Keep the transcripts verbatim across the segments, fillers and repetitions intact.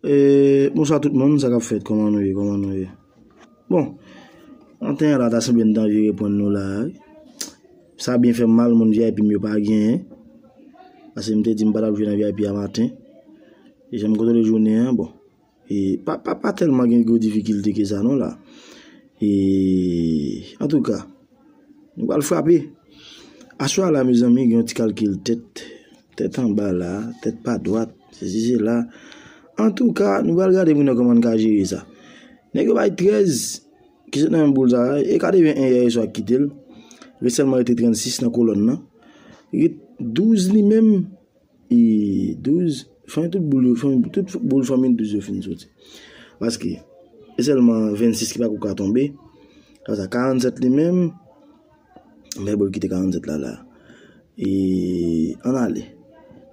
E, bonswa tout moun, sa k ap fèt? Kòman nou ye? Kòman nou ye? Bon, maten an la, ta sanble m t anvi reprann nou la, wi. Sa byen fè m mal, moun V I P m yo pa genyen. Paske m te di m pa t ap jwe nan V I P a maten. E jan m kontwole jounen an, bon. E pa, pa, pa tèlman gen gwo difikilte ke sa non la. E, antouka, nou pral frape. Aswè a la, mezanmi, gen yon ti kalkil tèt. Tèt anba la, tèt pa dwat, sesi sela. Antouka, nou pral gade pou nou kòman n ka jere sa. Nèg yo bay trèz ki sot nan menm boul sa, e katreven en yè swa ki kite l. Ret sèlman rete trannsis nan kolòn nan. Ret douz li menm, e douz, fanmi tout boul yo, fanmi, tout boul fanmi douz yo fin soti. Paske, e sèlman vennsis ki pako ka tonbe. Sa, sa karannsèt li menm, men boul kite karannsèt la, la. E, ann ale.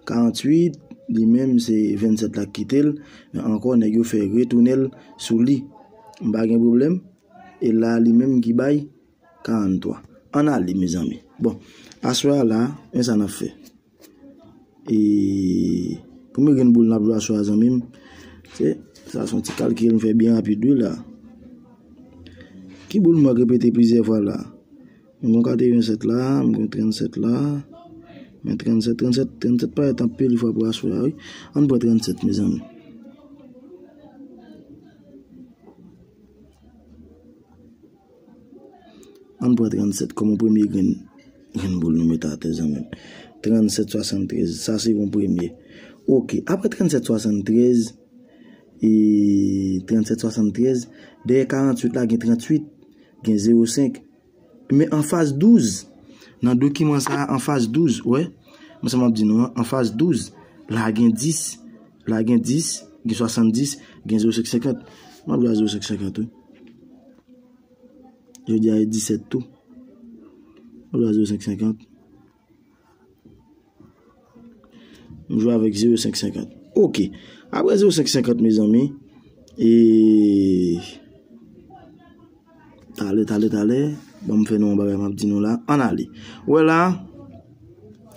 Karantuit, li menm, se vennsèt la ki kite l. Men ankò, nèg yo fè retounen l sou li. M pa gen pwoblèm. E la, li menm ki bay, karanntwa. Ann ale, mezanmi. Bon, aswè a la, men sa n ap fè. E, premye grenn boul n ap jwe aswè a, zanmi m, se, sa se yon ti kalkil m fè byen rapid, wi, la. Ki boul mwen repete plizyè fwa la? M gon katreven sèt la, m gon trannset la. Men trannset, trannset, trannset parèt anpil fwa pou aswè a, wi. Ann pran trannset, mezanmi. Ann pran trannset kòm yon premye grenn, grenn boul nou mete atè, zanmi m. Trannset swasanntrèz, sa se yon premye. Oke, apre trannset swasanntrèz, e trannset swasanntrèz, dèyè karanntuit la gen tranntuit, gen zewo senk. Men anfas douz, nan dokiman sa a, anfas douz, wè, men sa m ap di nou an, anfas douz, la gen dis, la gen dis, gen swasanndis, gen zewo senk senkant. M ap jwe a zewo senk senkant, wi. Jodi a e disèt tou. M ap jwe a zewo senk senkant. M jwe avèk zewo senk senkant. Oke. Apre zewo senk senkant, mezanmi, e, talè, talè, talè, ban m fè nou yon bagay, m ap di nou la. Ann ale. Wè la.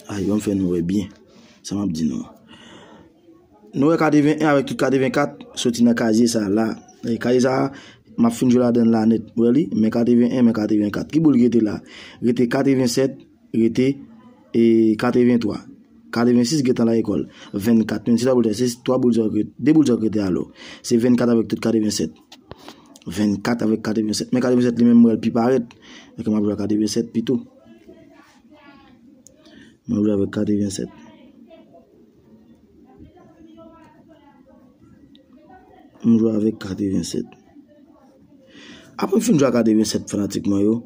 Ay, ban m fè nou wè byen sa m ap di nou an. Nou wè katreven en avèk tout katreven kat soti nan kazye sa a la. E kazye sa a, m ap fin jwe ladan l la nèt. Wè li, men katreven en, men katreven kat. Ki boul ki rete la? Rete katreven sèt, rete, e, katreven twa. Katreven sis gentan lakay lekòl. Vennkat, men se twa boul sa, se twa boul sa ki, de boul sa ki rete alò. Se vennkat avèk tout katreven sèt. Vennkat avèk katreven sèt. Men katreven sèt li menm, m wè l pi parèt. Donk, m ap jwe a katreven sèt pito. M ap jwe avèk katreven sèt. M jwe avèk katreven sèt. Apre m fin jwe a katreven sèt, fanatik mwen yo,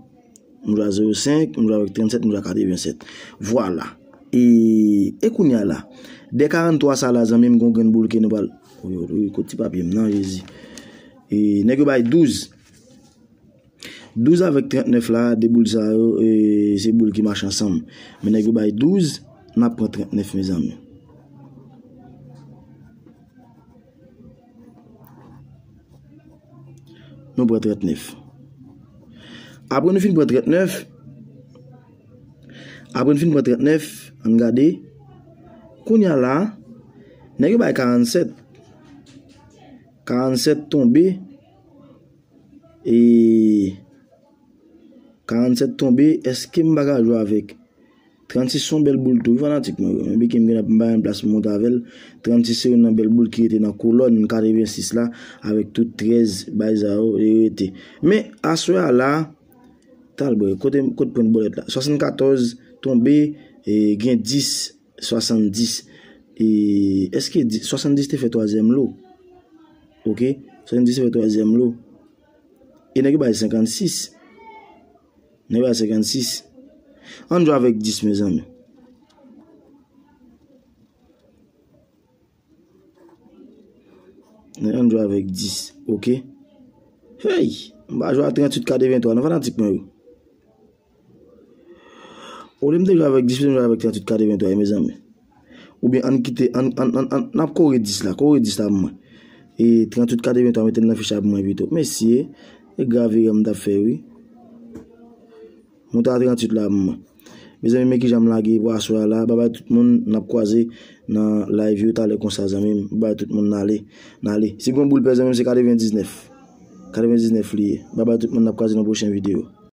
m jwe a zewo senk, m jwe avèk trannset, m jwe a katreven sèt. Vwala. E, e kounye a la, de karanntwa sa la, zanmi m, gon grenn boul ke nou pral, wi, wi, wi, kot ti papye m nan, Jezi. E, nèg yo bay douz. Douz avèk trannèf la, de boul sa yo, e, se boul ki mache ansanm. Men nèg yo bay douz, n ap pran trannèf, mezanmi. Nou pran trannèf. Apre nou fin pran trannèf, apre nou fin pran trannèf, ann gade. Kounye a la, nèg yo bay karannsèt. Karannsèt tonbe. E karannsèt tonbe, èske m pa ka jwe avèk? Trannsis se yon bèl boul tou, wi, fanatik mwen yo. Men bike m gen m pa gen plas pou monte avè l. Trannsis se youn nan bèl boul ki rete nan kolòn katrevensis la, avèk tout trèz bay sa yo, li rete. Men, aswè a la, talbwe, kote, kote pwen bòlèt la? Swasannkatòz tonbe, e, gen dis, swasanndis. E, èske di-, swasanndis te fè twazyèm lo? Oke, swasanndis te fè twazyèm lo. E nèg yo bay senkannsis. Nèg yo bay senkannsis. Ann jwe avèk dis, mezanmi. Ann jwe avèk dis, oke? Hey! M pa jwe a tranntuit katreventwa, non, fanatik mwen yo. Olye m te jwe avèk dis, m jwe avèk tranntuit katreventwa, mezanmi. Oubyen ann kite, ann, ann, ann, ann, n ap kore dis la, kore dis la pou mwen. E tranntuit katreventwa, mete l nan fich la pou mwen pito. Mesye, e gravire m t ap fè, wi. Monte a tranntuit la pou mwen. Mezanmi, men kijan m lage pou aswè a la. Babay tout moun, n ap kwaze nan live yo talè konsa, zanmi m. Babay tout moun, n ale, n ale. Si gon boul pè, zanmi m, se katrevendiznèf. Katrevendiznèf li ye. Babay tout moun, n ap kwaze nan pwochen videyo.